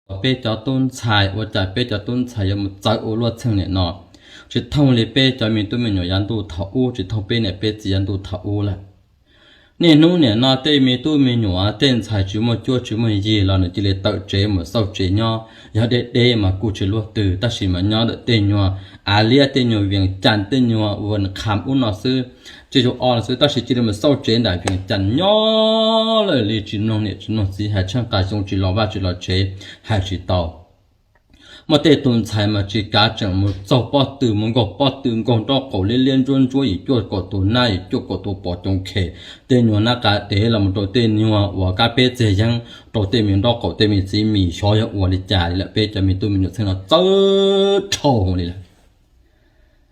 kom peb cov tub ntxhais, ua cas peb cov tub ntxhais yuav mus txawv ua luaj txheej nim no, tsis thooj li peb cov me tub me nyuam yav ntuj thaum ub, tsis thooj peb niam peb txiv yav ntuj thaum ub lawm. Niaj hnub nim no tej me tub me nyuam tej ntxhais tsis muaj cuab tsis muaj yig los nws cia li tawm tsev mus xauj tsev nyob, yog deb deb mas kuj tsis luaj twg, tab sis mas nyob ntawm tej nyuag av liab, tej nyuag Vias Cas, tej nyuag ua kham ub no xwb, tsis yog o no xwb, tab sis cia li mus xauj tsev nram Vias Cas nyob lawm li, tsis mloog niam tsis mloog txiv, hais tsheej qas xyoo tsis los vaj tsis los tsev, hais tsis tau. Muaj tej tus ntxhais mas tsis kav, tseem mus txaug pob tw, mus nkaug pob tw, nkaug nraub qaum liab liab ntsuab ntsuab, yim cuaj kaum tus nab, yim cuaj kaum tus pom coov khem, tej nyuag nab qa dev los mus rau tej nyuag uas kab peb txiag yeeb, rau tej me nraub qaum tej me txiv mis, xyov yog ua li cas li lawm. Peb cov me tub me nyuam txheej no txawv dhau li lawm.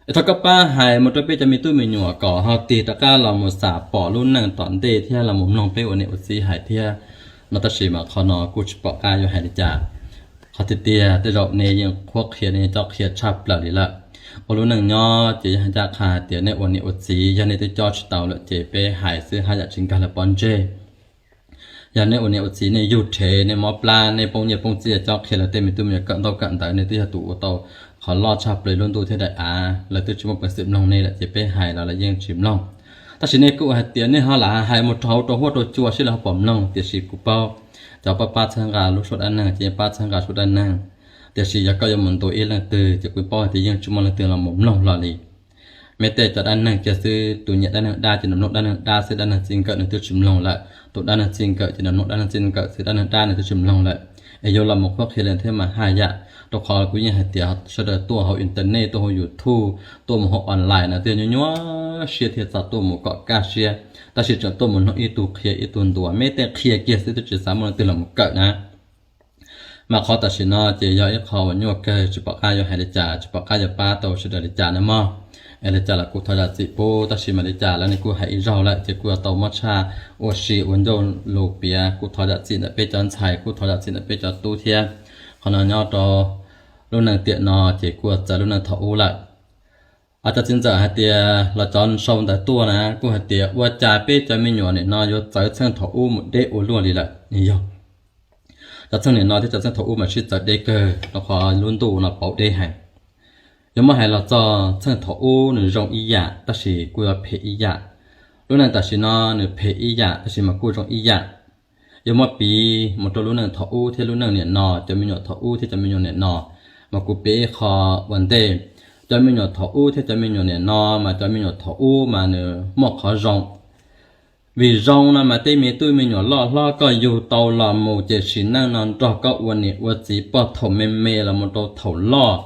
Es thov koj pab hais mus rau peb cov me tub me nyuam kom ho tig rov qab los mus xam pom lub neej tom ntej thiab los mus mloog peb ua niam ua txiv hais thiab no, tab sis mas qhov no kuj tsis pom qab yuav hais li cas. Qhov tiag tiag tej zaum nej yeej qhuab qhia, nej coj qhia tshaj plaws li lawm. Ua lub neej nyob ces yog ncaj qha hais tias nej ua niam ua txiv, yog nej twb cob tsis tau lawm ces peb hais xwb haj yam tsis nkag lawv pob ntseg. Yog nej ua niam ua txiv, nej yug rhev, nej mob plab, nej poob nyiaj poob txiaj, cob qhia lawv tej me tub me nyuam kawm ntaub kawm ntawv, nej twb yog tus ua tau qhov loj tshaj plaws lub ntuj thiab daim av, lawv twb tsis muaj peev xwm mloog nej lawm ces peb hais los lawv yeej tsis mloog. Tab sis nej kuj hais tias nej ho lam hais mus rau hauv rau huab rau cua seb lawv ho pom mloog, tiam sis kuv paub cov pab pab txhawb nqa lub suab dab neeg ces yeej pab txhawb nqa suab dab neeg, tiam sis yog koj yuav mus ntuas ib leej twg ces kuv paub hais tias yeej tsis muaj leej twg los mus mloog hlo li. Meb tej cov dab neeg kiag xwb, tus nyiam dab neeg dab ces nws mloog dab neeg dab xwb, dab neeg txij nkawm nws twb tsis mloog lawm, tus dab neeg txij nkawm ces nws mloog dab neeg txij nkawm xwb, dab neeg dab nws twb tsis mloog lawm. Es yuav los mus qhuab qhia li thiab mas haj yam, rau qhov kuv yeej hais tias sawv daws tuaj hauv internet, tuaj hauv YouTube, tuaj mus hauv online no twb yog nyuaj nyuaj siab thiaj txawm tuaj mus kom kaj siab, tab sis tseem tuaj mus mloog ib tug qhia ib tug ntuas, meb tej qhia kiag xwb twb tsis xav muaj leej twg los mus kawm na. Mas qhov tam sim no ces yog ib qho uas nyuaj kawg, tsis pom qab yuav hais li cas, tsis pom qab yuav pab tau sawv daws li cas na mog. Es li cas los kuj thov zam txim pub, tab sis mas li cas lawv nws kuj hais ib zaug lawm ces kuj yuav tau muab tshaj ua si ua ncauj lus piav, kuj thov zam txim ntawm peb cov ntxhais, kuj thov zam txim ntawm peb cov tub thiab. Qhov no nyob rau lub neej tiam no ces kuj yuav txawv lub neej thaum ub lawm. Cov txiv ntxawm hais tias los cov sau ntawv tuaj na kuj hais tias ua cas peb cov me nyuam nim no yuav txawv txheej thaum ub mus deb ua luaj li lawm. Yog cov txheej nim no thiab cov txheej thaum ub mas sib txawv deb kawg rau qhov lub ntuj no pauv deb heev. Yuav muab hais los txog txheej thaum ub nws zoo ib yam tab sis kuj yuav phem ib yam. Lub neej tam sim no nws phem ib yam tab sis mas kuj zoo ib yam. Yuav muab piv mus rau lub neej thaum ub thiab lub neej nim no, cov me nyuam thaum ub thiab cov me nyuam nim no, mas kuv piav ib qho ua ntej. Cov me nyuam thaum ub thiab cov me nyuam nim no mas cov me nyuam thaum ub mas nws muaj qhov zoo. Vim zoo no mas tej me tub me nyuam loj hlob koj yug tau los mus ces sim neej no nrog koj ua niam ua txiv pog thaum me me los mus rau thaum loj,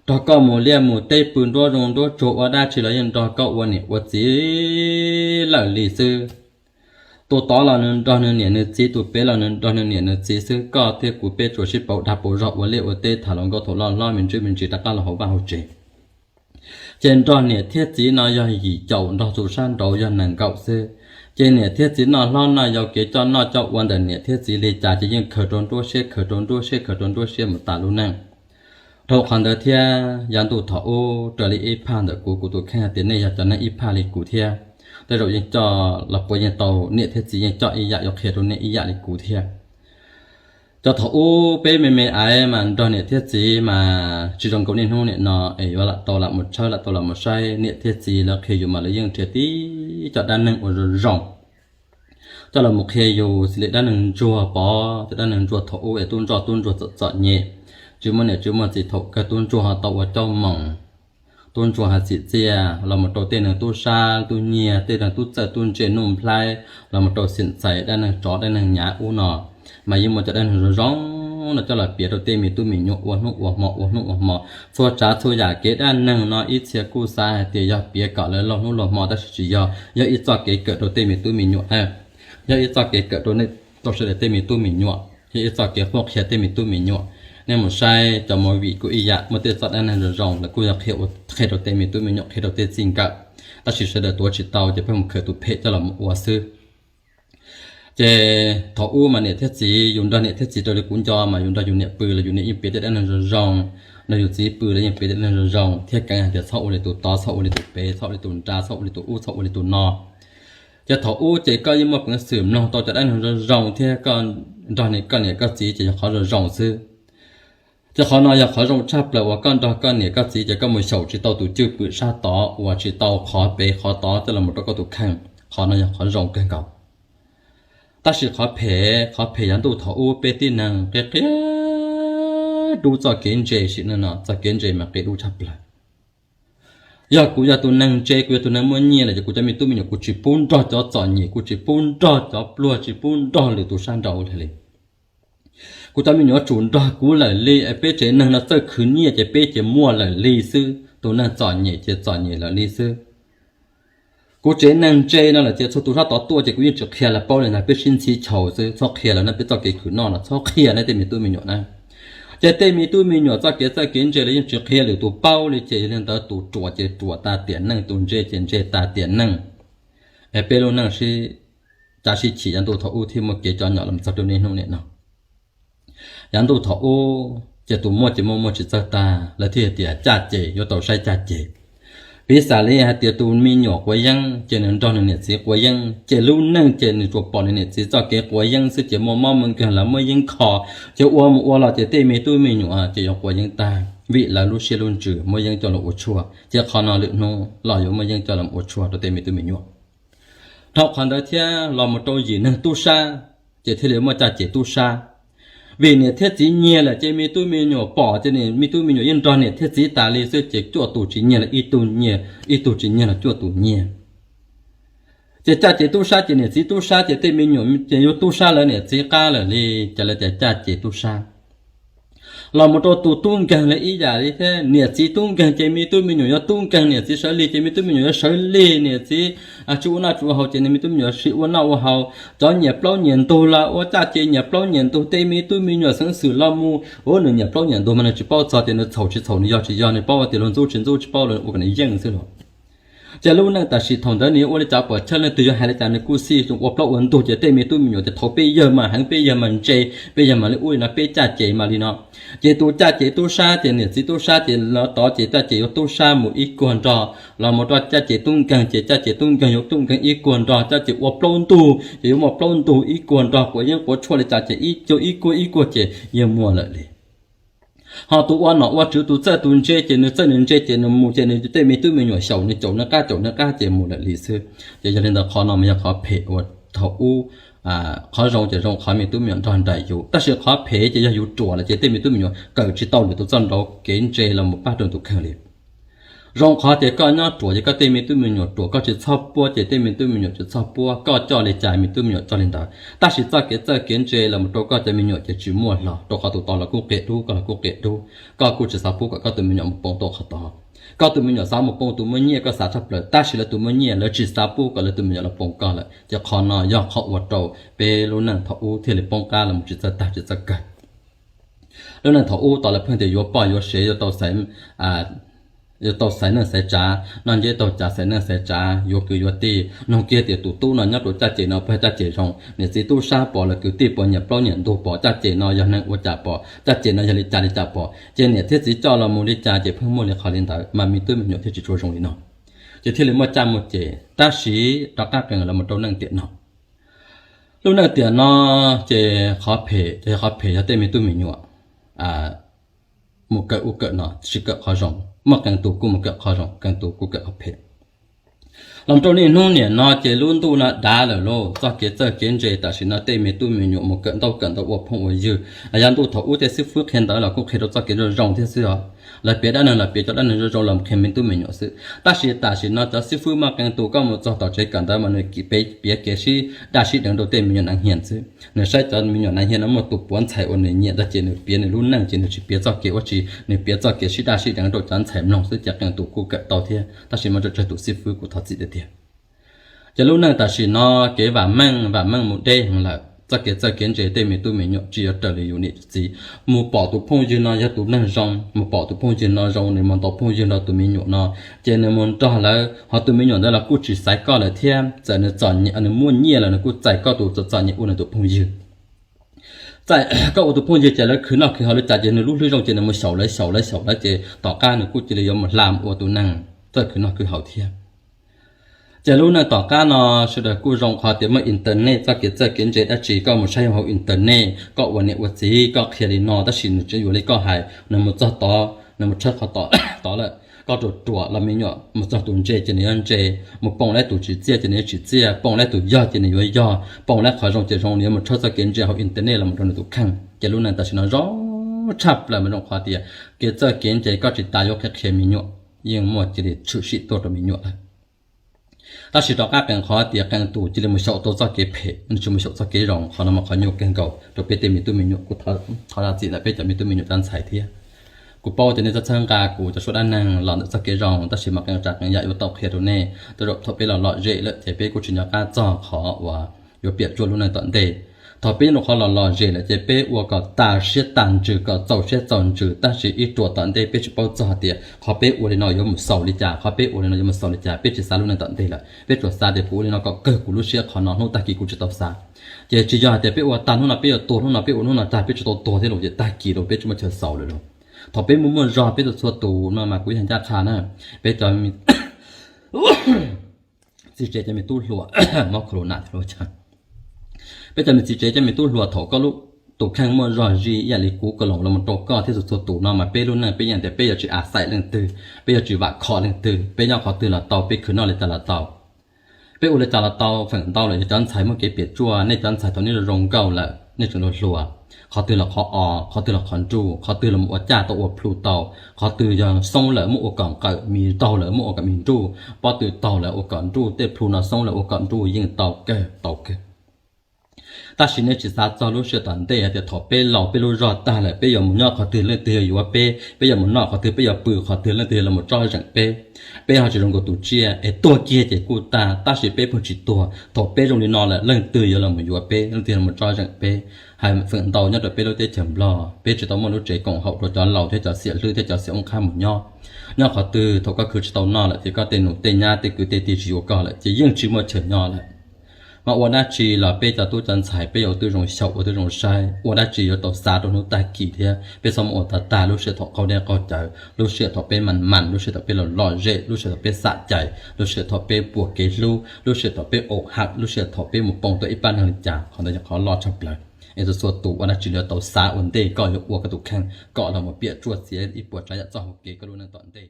nrog koj mus liaj mus teb pw nruab zoov nruab tsuag ua dab tsi los yeej nrog koj ua niam ua txiv lawm li xwb. Tus tod los nws nrog nws niam nws txiv, tus pem los nws nrog nws niam nws txiv xwb, koj thiab kuv peb tsuas sib pauv dag pauv zog ua liaj ua teb tham hluas nkauj thaum loj hlob me ntsis me ntsis rov qab los hauv vaj hauv tsev. Ces nrog niam thiab txiv no yog yim caum, nrog tus sab nraud yog nees nkaum xwb. Ces niam thiab txiv noj hlob noj yau, kev coj noj coj ua ntawm niam thiab txiv li cas ces yeej khaws rau nruab siab, khaws rau nruab siab, khaws rau nruab siab mus tas lub neej. Dhau qhov ntawd thiab yav ntuj thaum ub raws li ib phaj ntawm kuv, kuv tus kheej hais tias nej yog cov neeg ib phaj li kuv thiab, tej zaum yeej coj los puas yeej tau, niam thiab txiv yeej coj ib yam yuav qhia rau nej ib yam li kuv thiab. Cov thaum ub peb me me aiv mas nrog niam thiab txiv mas tsis zoo nkaus niaj hnub nim no es yuav lam tau lam mus tshawb lam tau lam mus saib niam thiab txiv lawv qhia yus mas lawv yeej nrhiav tib cov dab neeg uas zoo zoo coj los mus qhia yus xws li dab neeg ntsuag pov, cov dab neeg ntsuag thaum ub es tub ntsoj tub ntsuag txom txom nyem, tsis muaj niam tsis muaj txiv, thaum kawg tub ntsuag ho tau ua cauj moos, tub ntsuag ho txim txiaj los mus rau tej neeg tub sab tub nyiag, tej neeg tub txawj tub ntse nuj nplhaib, los mus rau xim txais dab neeg tsov dab neeg nyav ub no. Mas yeej muaj cov dab neeg zoo zoo no coj los piav rau tej me tub me nyuam ua hnub ua hmo ua hnub ua hmo. Txhua tsav txhua yam kev dab neeg no ib txhia kuj xav hais tias yog piav kom lawv laug hnub laug hmo, tab sis tsis yog, yog ib txoj kev kawm rau tej me tub me nyuam na, yog ib txoj kev kawm rau nej tau sawv daws tej me tub me nyuam, yog ib txoj kev qhuab qhia tej me tub me nyuam. Nej mus saib cov movie kuj ib yam, muaj tej txoj dab neeg zoo zoo lawv kuj yog qhia rau tej me tub me nyuam, qhia rau tej txij nkawm, tab sis sawv daws tuav tsis tau ces pheej mus khaws tus phem coj los mus ua xwb. Ces thaum ub mas niam thiab txiv, yus nrog niam thiab txiv raws li kuv nco mas yus nrog yus niam pw los yus niam yeej piav tej dab neeg zoo zoo, nrog yus txiv pw los yeej piav tej dab neeg zoo zoo thiab keev hais tias txhob ua li tus tod, txhob ua li tus pem, txhob ua li tus nrad, txhob ua li tus ub, txhob ua li tus no. Ces thaum ub ces koj yeej muaj peev xwm mloog tau cov dab neeg zoo zoo thiab koj nrog koj niam koj txiv ces yog qhov zoo zoo xwb. Ces qhov no yog qhov zoo tshaj plaws uas koj nrog koj niam koj txiv ces koj mus xyaum tsis tau tus cwj pwm sab tod uas tsis tau qhov pem qhov tod coj los rau koj tus kheej, qhov no yog qhov zoo kawg nkaus. Tab sis qhov phem, qhov phem yog ntuj thaum ub peb tib neeg qia qia dub txoj kev ntse sim neej no, txoj kev ntse mas qia dub tshaj plaws. Yog kuv yog tus neeg ntse, kuv yog tus neeg muaj nyiaj lawm ces kuv cov me tub me nyuam kuv tsis pub nrog cov txom nyem, kuv tsis pub nrog cov pluag, tsis pub nrog lwm tus sab nraud li. Kuv cov me nyuam yuav tsum nrog kuv lawm li, peb tsev neeg no txawj khwv nyiaj ces peb ces muaj lawm li xwb, tus neeg txom nyem ces txom nyem lawm li xwb. Kuv tsev neeg ntse no lawm ces txhua tus sab tod tuaj ces kuv yeej tsis qhia lawv paub li ntag, peb sib ntxhi chaus xwb, txhob qhia lawv no, peb txoj kev khwv noj no txhob qhia na tej me tub me nyuam na. Ces tej me tub me nyuam txoj kev txawj kev ntse lawv yeej tsis qhia lwm tus paub li ces yog li ntawd tus ruam ces ruam tas tiam neej, tus ntse ces ntse tas tiam neej. Es peb lub neej sib cav sib chim yav ntuj thaum ub thiaj muaj kev cov nyom los txog rau niaj hnub niam no. Yav ntuj thaum ub ces tus muaj ces muaj muaj tsis txawj tag, lawv thiaj tias caj ces yuav tau saib caj ces. Piv xam li hais tias tus me nyuam quav yeeb ces nws nrog nws niam txiv quav yeeb, ces lub neej ces nws tsuas pom nws niam txiv txoj kev quav yeeb xwb ces muaj mob muaj nkeeg los muaj yeeb kho, ces ua mus ua los ces tej me tub me nyuam ces yuav quav yeeb tag vim lawv lub siab lub ntsws muaj yeeb coj los ua tshuaj, ces qhov no lwm hnub los yuav muaj yeeb coj los ua tshuaj rau tej me tub me nyuam. Dhau qhov ntawd thiab los mus rau yim neeg tub sab, ces thiaj li muaj caj ces tub sab. Vim niam thiab txiv nyiag lawm ces me tub me nyuam pom ces me tub me nyuam yeej nrog niam thiab txiv tas li xwb ces cuaj tus tsis nyiag los ib tug nyiag, ib tug tsis nyiag los cuaj tus nyiag. Ces caj ces tub sab ces niam txiv tub sab ces tej me nyuam ces yuav tub sab lawv niam txiv qab lawm li, ces lawv tias caj ces tub sab. Los mus rau tus tub nkeeg los ib yam li thiab, niam txiv tub nkeeg ces me tub me nyuam yuav tub nkeeg niam txiv, sawv lig ces me tub me nyuam yuav sawv lig niam txiv. Tsis ua noj tsis ua haus ces nws me tub me nyuam sim ua noj ua haus. Cov nyiam plaub nyiam ntug los ua caj ces nyiam plaub nyiam ntug, tej me tub me nyuam xeeb xwm los mus ua nws nyiam plaub nyiam ntug mas nws tsis paub txog tias nws txhaum tsis txhaum, nws yog tsis yog, nws paub ua tias luag ntxub tsis ntxub, tsis paub los ua kom nws yeej xwb los. Ces lub neej tam sim thaum ntawd nws yuav ua li cas pom chaw leej twg yuav hais li cas nws kuj xij ua plaub ua ntug, ces tej me tub me nyuam ces thaum peb yawg mas heev, peb yawg mas ntse, peb yawg mas li ub li no, peb caj ces mas li no. Ces tus caj ces tub sab ces niam txiv tub sab ces los tod ces caj ces yuav tub sab mus ib kuag nrog, los mus rau caj ces tub nkeeg ces caj ces tub nkeeg yuav tub nkeeg ib kuag nrog, caj ces ua plaub ntug ces yuav muaj plaub ntug ib kuag nrog, quav yeeb quav tshuaj li cas ces ib kuag ib kuag ces yeej muaj lawm li. Ho tus ua nom ua tswv tus txawj tus ntse ces nws txawj nws ntse ces nws mus ces nws tej me tub me nyuam xyaum nws caum nws qab caum nws qab ces mus lawm li xwb. Ces yog li ntawd qhov no mas yog qhov phem uas thaum ub. Qhov zoo ces zoo qhov me tub me nyuam nrog nraim yus, tab sis qhov phem ces yog yus ruam lawm ces tej me tub me nyuam kawm tsis tau lwm tus txoj nraug kev ntse los mus pab rau tus kheej li. Zoo qhov tias koj nyob ruam ces koj tej me tub me nyuam ruam, koj tsis txhob puab ces tej me tub me nyuam tsis txhob puab, koj coj li cas me tub me nyuam coj li ntawd. Tab sis txoj kev txawj kev ntse los mus rau koj cov me nyuam ces tsis muaj hlo, rau qhov tus tod los kuj qia dub, koj los kuj qia dub, koj kuj tsis xav pub kom koj tus me nyuam mus poob rau qhov tod. Koj tus me nyuam xav mus poob tus muaj nyiaj, koj xav tshaj plaws, tab sis lawv tus muaj nyiaj lawv tsis xav pub kom lawv tus me nyuam los poob koj lawm, ces qhov no yog qhov ua rau peb lub neej thaum ub thiaj li poob qab los mus tsis txawj tag tsis txawj kawg. Lub neej thaum ub tos lawv pheej tias yuav poj yuav sev, yuav tau xaiv neej xaiv tsav, noj nceb taug cav xaiv neej xaiv tsav, yuav kwv yuav tij. Noog kiag tias tus tub no nyob rau caj ces no puas yog caj ces zoo, niam txiv tub sab pom los kwv tij pom, nyiam plaub nyiam ntug pom, caj ces no yog neeg ua cas pom, caj ces no yog li cas li cas pom, ces niam thiab txiv coj los mus li cas ces pheej muaj li qhov li ntawd mas me tub me nyuam thiaj tsis tshua zoo li no. Ces thiaj li muaj caj muaj ces, tab sis rov qab qees los mus rau neej tiam no. Lub neej tiam no ces qhov phem ces yog qhov phem yog tej me tub me nyuam mus kawm ub kawm no tsis kawm qhov zoo, muaj qee tus kuj mus kawm qhov zoo, qee tus kuj kawm qhov phem. Los rau niaj hnub niam no ces lub ntuj no dav lawm lauj, txoj kev txawj kev ntse tam sim no tej me tub me nyuam mus kawm ntaub kawm ntawv ua phooj ua ywg. Yav ntuj thaum ub tej xib fwb qhia ntawv los kuj qhia rau txoj kev zoo zoo thiab xwb os. Lawv piav dab neeg los piav cov dab neeg zoo zoo los qhia me tub me nyuam xwb. Tab sis tam sim no cov xib fwb muaj qee tus koj mus txog tom tsev kawm ntawv mas nws piav kev sib daj sib deev rau tej me nyuam nav hias xwb. Nws saib cov me nyuam nav hias no muaj tus puav ntxhais uas nws nyiam ntag ces nws piav nws lub neej ces nws tsis piav txoj kev ua tsi, nws piav txoj kev sib daj sib deev rau cov ntxhais mloog xwb ces qee tus kuj kawm tau thiab, tab sis muaj tsawg tus xib fwb kuv thov txim tiag tiag. Ces lub neej tam sim no kev vam meej vam meej mus deb heev lawm, txoj kev txawj kev ntse tej me tub me nyuam tsis yuav raws li yus niam txiv. Mus pom tus phooj ywg no yog tus neeg zoo, mus pom tus phooj ywg no zoo nws mus ntaus phooj ywg nrog tus me nyuam no, ces nws mus nrog lawv, ho tus me nyuam ntawd los kuj tsis xaiv koj lawm thiab, txawm nws txom nyem nws muaj nyiaj los nws kuj txais koj tus txom txom nyem ua nws tus phooj ywg. Txais koj ua tus phooj ywg ces lawv khwv noj khwv haus li cas ces nws lub hlwb zoo ces nws mus xyaum lawv xyaum lawv xyaum lawv ces tom qab nws kuj cia li yuav mus hla ua tus neeg txawj khwv noj khwv haus thiab. Ces lub neej tom qab no sawv daws kuj zoo qhov tias muaj internet, txoj kev txawj kev ntse dab tsi koj mus saib hauv internet, koj ua niam ua txiv koj qhia li no tab sis nws tseem yuav li koj hais, nws mus txog tod nws mus tshawb qhov tod lawm. Koj ruam ruam los me nyuam mus txog tus ntse ces nws yuav ntse, mus poob lawm tus tsis txiaj ces nws yuav tsis txiaj, poob lawm tus yog ces nws yuav yog, poob lawm qhov zoo ces zoo, nws yuav mus tshawb txoj kev ntse hauv internet los mus rau nws tus kheej. Ces lub neej tam sim no zoo tshaj plaws mas zoo qhov tias kev txawj kev ntse koj tsis tas yuav qhia qhia me nyuam, yeej muaj cia li tshwm sim tuaj rau me nyuam lawm. Tab sis rov qab qee qhov tias qee tus cia li mus xyaum tau txoj kev phem, nws tsis mus xyaum txoj kev zoo, qhov no mas qhov nyuaj kawg nkaus rau peb tej me tub me nyuam. Kuv thov zam txim ntawm peb cov me tub me nyuam cov ntxhais thiab. Kuv paub tias nej txhawb nqa kuv cov suab dab neeg los ntawm txoj kev zoo, tab sis mas qee tsam qee yam yuav tau qhia rau nej, tej zaum thaum peb los lom zem lawm ces peb kuj tsis nco qab txog qhov uas yuav piam tsuaj lub neej tom ntej. Thaum peb nyob rau qhov los lom zem lawm ces peb ua kom tas siab tas ntsws, kom txaus siab txaus ntsws, tab sis ib ruam tom ntej peb tsis paub txog tias qhov peb ua li no yuav mus xaus li cas, qhov peb ua li no yuav mus xaus li cas, peb tsis xav lub neej tom ntej lawm, peb tsuas xav tias kuv ua li no kom kawg kuv lub siab qhov no, hnub tag kis kuv tsis tau xav. Ces tsis yog hais tias peb ua tag hnub no peb yuav tuag, hnub no peb ua hnub no tag peb tsis tau tuag thiab los ces tag kis los peb tsis muaj chaw xaus lawm lauj. Thaum peb muaj muaj zog peb txhua txhua tus no mas kuv yog ncaj qha na, peb cov txiv tsev cov me tub hluas, mob corona thiab lauj. Peb cov me txiv tsev cov me tub hluas, thaum koj lub tus kheej muaj zog zis ib yam li kuv koj los los mus rau koj thiab txhua txhua tus no mas peb lub neej peb yeej tias peb yuav tsis a xaim leej twg, peb yuav tsis vam khom leej twg, peb nyob qhov twg los tau, peb khwv noj li cas los tau. Peb ua li cas los tau, feem ntau lawm yog cov ntxhais muaj kev piam tsuaj, nej cov ntxhais thaum nej zoo nkauj lawm nej tseem hluas hluas, qhov twg los qhov os, qhov twg los qhov nruj, qhov twg los ua caj tau ua plhu tau, qhov twg yog xoob lawm muab ua kom nqawm, mis taug lawm muab ua kom mis nruj, pob tw taug lawm ua kom nruj, tej plhu no xoob lawm ua kom nruj yeej tau kawg tau kawg. Tab sis nej tsis xav txog lub sij hawm tom ntej hais tias thaum peb laus peb lub zog tag lawm peb yuav mus nyob qhov twg leej twg yuav yuav peb, peb yuav mus noj qhov twg, peb yuav pw qhov twg leej twg yuav los mus tsob zeem peb. Peb ho tsis zoo nkaus tus tsiaj es tuag kiag ces kuj tag, tab sis peb pheej tsis tuag. Thaum peb zoo li no lawm leej twg yuav los mus yuav peb, leej twg yuav los mus tsob zeem peb? Hais feem ntau nyob rau peb lub teb chaws Nplog peb tsis tau muaj lub tsev koom haum rau cov laus thiab cov xiam hlwb thiab cov xiam oob qhab mus nyob. Nyob qhov twg thaum koj khwv tsis tau noj lawm ces koj tej nus tej nyab tej kwv tej tij tsis yuav koj lawm ces yeej tsis muaj chaw nyob lawm. Mas ua dab tsi los peb cov tub cov ntxhais peb yuav ua tib zoo xyaum ua tib zoo saib, ua dab tsi yuav tau xav rau hnub tag kis thiab peb txhob muab ua tag tag lub sij hawm thaum qaug dej qaug cawv, lub sij hawm thaum peb mas mas, lub sij hawm thaum peb los lom zem, lub sij hawm thaum peb xam cai, lub sij hawm thaum peb puas kev hlub, lub sij hawm thaum peb aum ham, lub sij hawm thaum peb mus poob tuaj ib pab neeg li cas, qhov ntawd yog qhov loj tshaj plaws. Es txhua txhua tus ua dab tsi los yuav tau xav ua ntej koj yuav ua koj tus kheej kom los mus piam tsuaj txiav ib puas tsav yam txoj hau kev koj lub neej tom ntej.